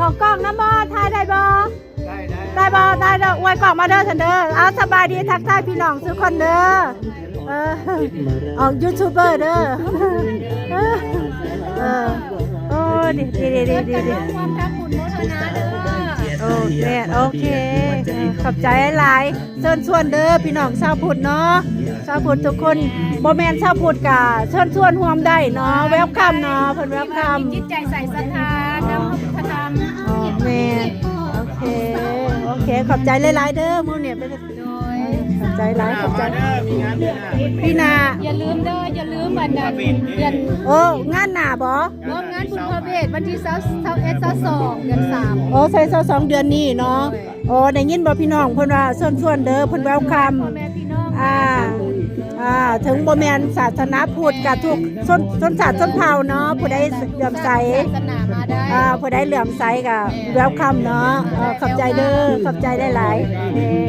ອອກກ້ອງນຳບໍ່? ຖ່າຍໄດ້ບໍ່? ໄດ້ ໄດ້ ໄດ້ບໍ່? ໄດ້ເດີ ອວຍກ້ອງມາເດີຊັ້ນເດີ. ເອົາ ສະບາຍດີ ທັກທາຍພີ່ນ້ອງທຸກຄົນເດີ. ເອີ ອອກຢູທູບເບີເດີ ເອີ ເອີ ໂອ້ ດີ ດີ ດີ ດີ ດີ ຄວາມທຳບຸນໂມທະນາເດີ. ໂອເຄ ໂອເຄ ຂອບໃຈຫຼາຍ. ເຊີນຊວນເດີພີ່ນ້ອງຊາວພຸດເນາະ ຊາວພຸດທຸກຄົນ ບໍ່ແມ່ນຊາວພຸດກະເຊີນຊວນຮ່ວມໄດ້ເນາະ ແວວຄຳເນາະ ເພິ່ນແວວຄຳ. ຈິດໃຈໃສສັດທານຳພະທຳ. ອໍ ແມ່ນ ໂອເຄ ໂອເຄ ຂອບໃຈຫຼາຍໆເດີ ມື້ນີ້ໄປ ໂດຍ ຂອບໃຈຫຼາຍ ຂອບໃຈ. ປີໜ້າ ຢ່າລືມເດີ ຢ່າລືມອັນນັ້ນ ໂອ້ ງານໜ້າບໍ? ເວົ້າງານບຸນພະເວດ ວັນທີຊາວ ຊາວເອັດ ຊາວສອງ ເດືອນສາມ. ໂອ້ ໃສ່ຊາວສອງເດືອນນີ້ເນາະ. ໂດຍ ໂອ້ ໄດ້ຍິນບໍ່ພີ່ນ້ອງ ເພິ່ນວ່າເຊີນຊວນເດີ ເພິ່ນແວວຄຳ. ພໍ່ແມ່ພີ່ນ້ອງ ອ່າ ອ່າ ເຖິງບໍ່ແມ່ນສາສະໜາພຸດ ກະທຸກຊົນ ຊົນຊາດຊົນເຜົ່າເນາະ ຜູ້ໃດເຫຼື້ອມໃສ ສາສະໜາມາໄດ້. ອ່າ ຜູ້ໃດເຫຼື້ອມໃສກະ ແມ່ນ ແວວຄຳເນາະ. ເອີ ຂອບໃຈເດີ ຂອບໃຈຫຼາຍໆ.